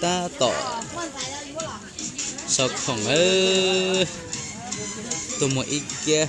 Tab tom sau khoom, tuaj muag ib kiab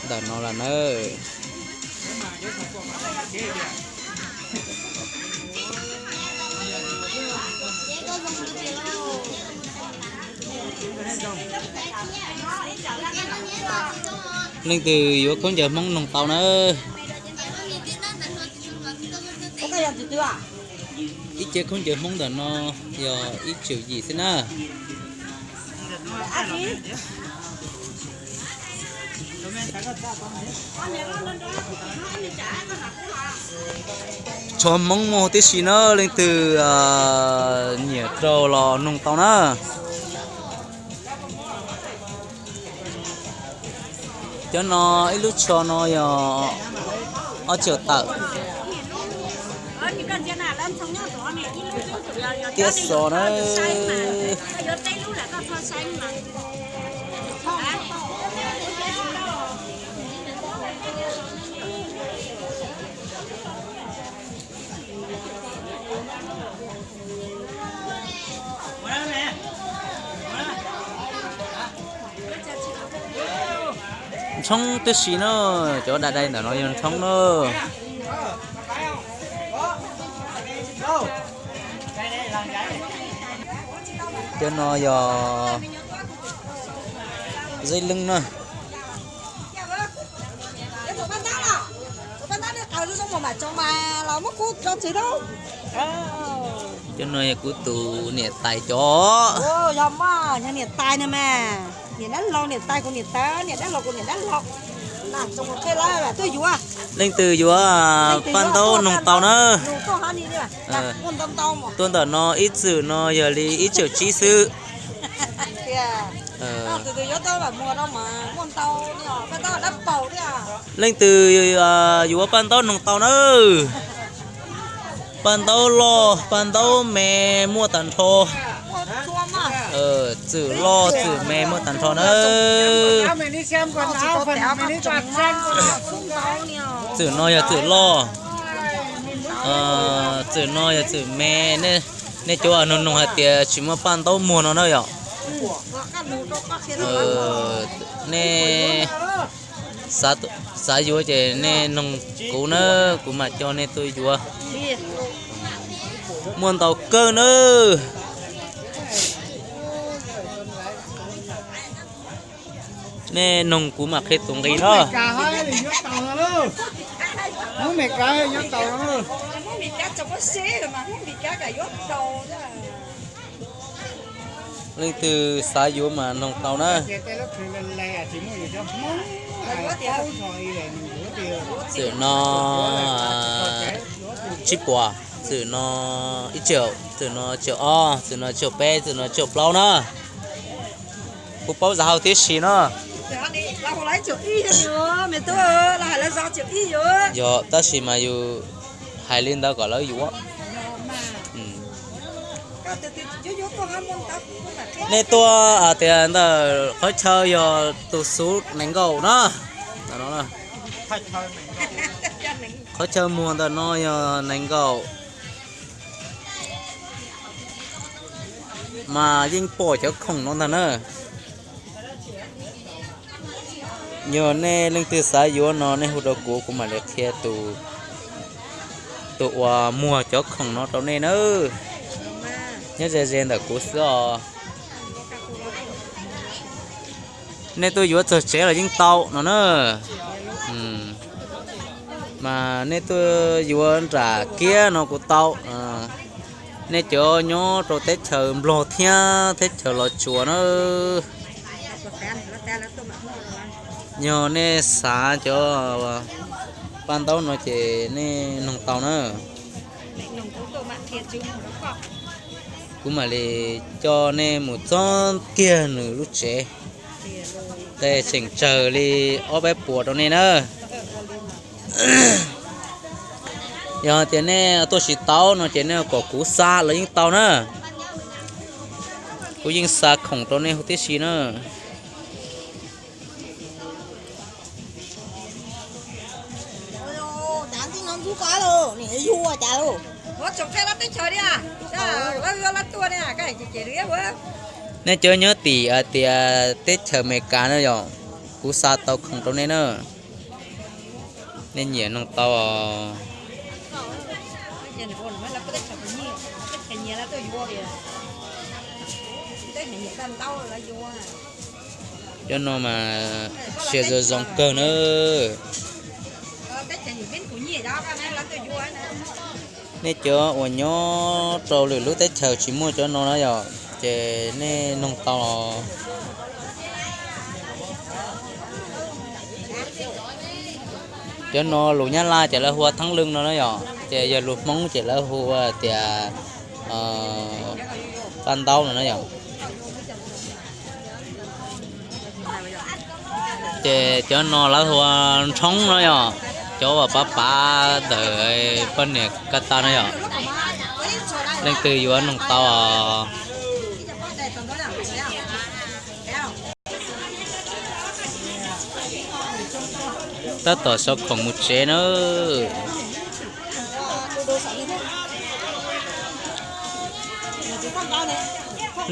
ntawm no lawm nawb. Leej twg yuav khaub ncaws Hmoob noog tau na. Ib ce khaub ncaws Hmoob ntawm no yog ib tswm yim xwb na. Tsho Hmoob muaj huv tib si na, leej twg nyiam rau los noog tau na. Cov no ib lub tsho no yog ob txhiab tawm. Tiab xo na. Ntshoob tib si na, cov dai dai ntawm no yog ntshoob na. Cov no yog zeb leeb na. Cov no yog kuv tus niam tais cov. Yog mas, yog niam tais na mas, niam dab laug niam tais kuv niam tais, niam dab laug kuv niam dab laug. Leej twg yuav paj ntaub noog tau na. Tuaj ntawm no ib txwm no yog li ib txhiab tsib xwb. Leej twg yuav paj ntaub noog tau na. Paj ntaub loj paj ntaub me muaj tag nrho. Txwm loj txwm me muaj tag nrho na. Txwm no yog txwm loj, txwm no yog txwm me. Nej cov noog noog hais tias tsis muaj paj ntaub muag no na yom. Nej xav yuav ces nej noog kuv na, kuv mam coj nej tuaj yuav. Muaj ntau kawg nawb. Nej noog kuv mam qhia tus nqi na. Leej twg xav yuav mas noog tau na. Txwm no tsib puas, txwm no ib txhiab, txwm no ib txhiab ob, txwm no ib txhiab peb, txwm no ib txhiab plaub na. Kuv paub zaj hauv tib si no. Yog tab sis mas yus hais li ntawd kom lawv yuav. Nej tuaj hais tias ntawm qhov chaw yog tus xuv nees nkaum na. Qhov chaw muag ntawm no yog nees nkaum. Mas yeej pom cov khoom no ntag na. Yog nej leej twg xav yuav no nej hu rau kuv, kuv mam li qhia tus, tus uas muag cov khoom no rau nej nawb. Nyob ze ze ntawm kuv xwb os. Nej tuaj yuav txog tsev los yeej tau no na. Mas nej tuaj yuav nram kiab no kuj tau. Nej cov nyob rau teb chaws Nplog thiab teb chaws Los Tsuas na. Yog nej xav cov paj ntaub no ces nej noog tau na. Kuv mam li coj nej mus txog kiag nws lub tsev, tej tseem tsawg li ob peb puas rau nej na. Yog tias nej tuaj tsis tau no ces nej kom kuv xa los yeej tau na. Kuv yeej xa khoom rau nej huv tib si na. Cas ntxwb no ntxub koj lawm, nim yuag cas lawm. Nej cov nyob tim hais tias teb chaws Amelikas na yom, kuv xa tau khoom rau nej na. Nej nyiam noog tau os. Cov no mas sia zoo zoo kawg na. Nej cov uas nyob rau lwm lub teb chaws tsis muaj cov no na yom, ces nej noog tau. Cov no lus Nyab Laj ces lawv hu ua thab leej no na yom, ces yog lus Hmoob ces lawv hu ua tias paj ntaub no na yom. Ces cov no lawv hu ua nrhoob no yom, cov uas pav pav ntawm poj niam ko taw no yom. Leej twg yuav noog tau os. Tab tom sau khoom mus tsev na.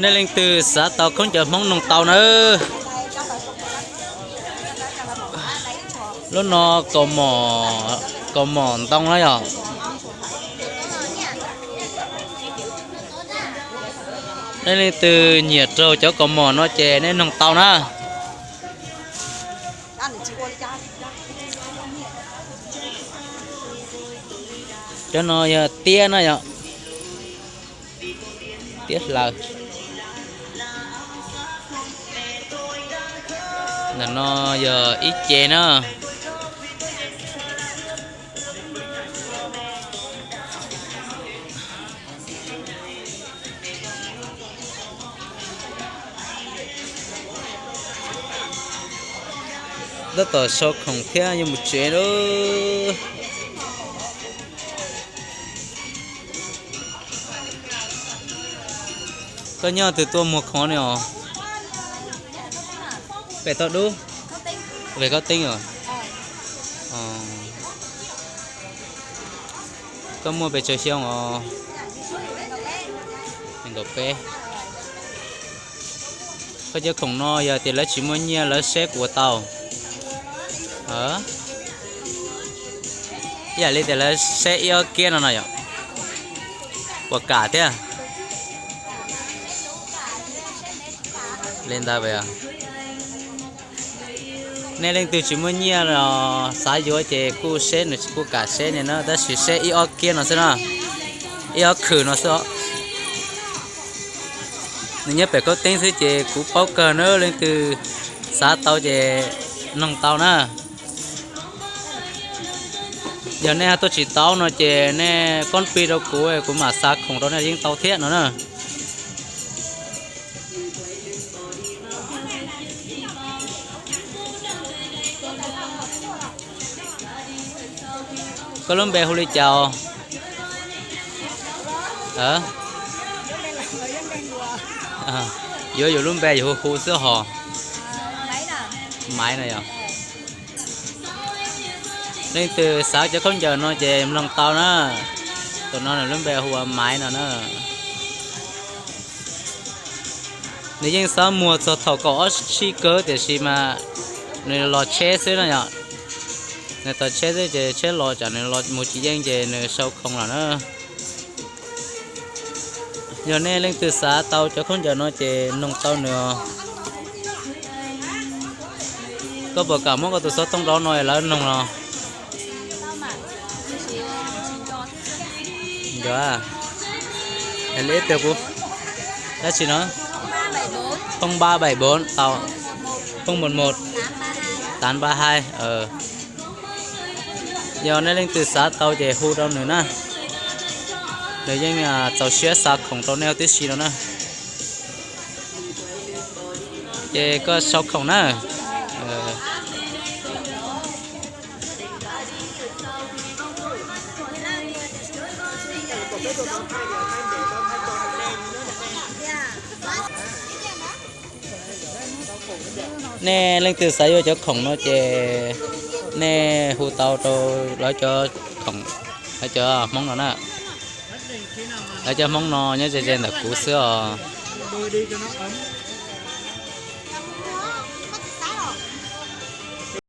Nej leej twg xav tau khaub ncaws Hmoob noog tau na. Lub no kaus mom ntoo na yom. Nej leej twg nyiam raug cov kaus mom no ces nej noog tau na. Cov no yog tiab na yom, tiab hlaws. Ntawm no yog ib ce na. Tab tom sau khoom thiab yuav mus tsev lawm. Koj nyob twg tuaj muag khoom ne os? Pem toj dub, pem Koj Teeb os. Koj muaj pes tsawg xyoo os? Nees nkaum peb. Koj cov khoom no yog tias lawv tsis muaj nyiaj lawv seb kuv ua tau. Ib yam li tias lawv seb ib ob kiab no no yom, puas kam thiab? Li ntawd, nej leej twg tsis muaj nyiaj los xav yuav ces kuj seb nws kuj kam seb ne na, tab sis seb ib ob kiab no xwb na, ib ob khwm no xwb. Nws nyob pem Khaub Teeb xwb ces kuv paub kawg na, leej twg xav tau ces noog tau na. Yog nej tuaj tsis tau no ces nej koob pis rau kuv, kuv mam xa khoom rau nej yeej tau thiab no na. Koj lub npe hu li cas os? Yuav yus lub npe yus hu hu xwb hos. Maiv no yog. Leej twg xav cov khaub ncaws no ces mloog tau na. Tus no nws lub npe hu ua Maiv no na. Nws yeej xob muag txog thaum kaum ob tsib kawg tiam sis mas nws los tsheb xwb no yom. Nws tos tsheb xwb ces tsheb los tsam nws los mus tsis yeej ces nws sau khoom lawm na. Yog nej leej twg xav tau cov khaub ncaws no ces noog tau nws os. Koj puas kam muab koj tus xov tooj rau no lawv noog los? Nco, hais li ib pliag kuv, dab tsi no? Không ba bảy bốn tau, không một một tám ba hai. Yog nej leej twg xav tau ces hu rau nws na. Nws yeej txaus siab xa khoom rau nej tib si no na. Ces koj sau khoom na. Nej leej twg xav yuav cov khoom no ces nej hu tau rau lawv cov khoom, lawv cov Hmoob no na. Lawv cov Hmoob no nyob ze ze ntawm kuv xwb os.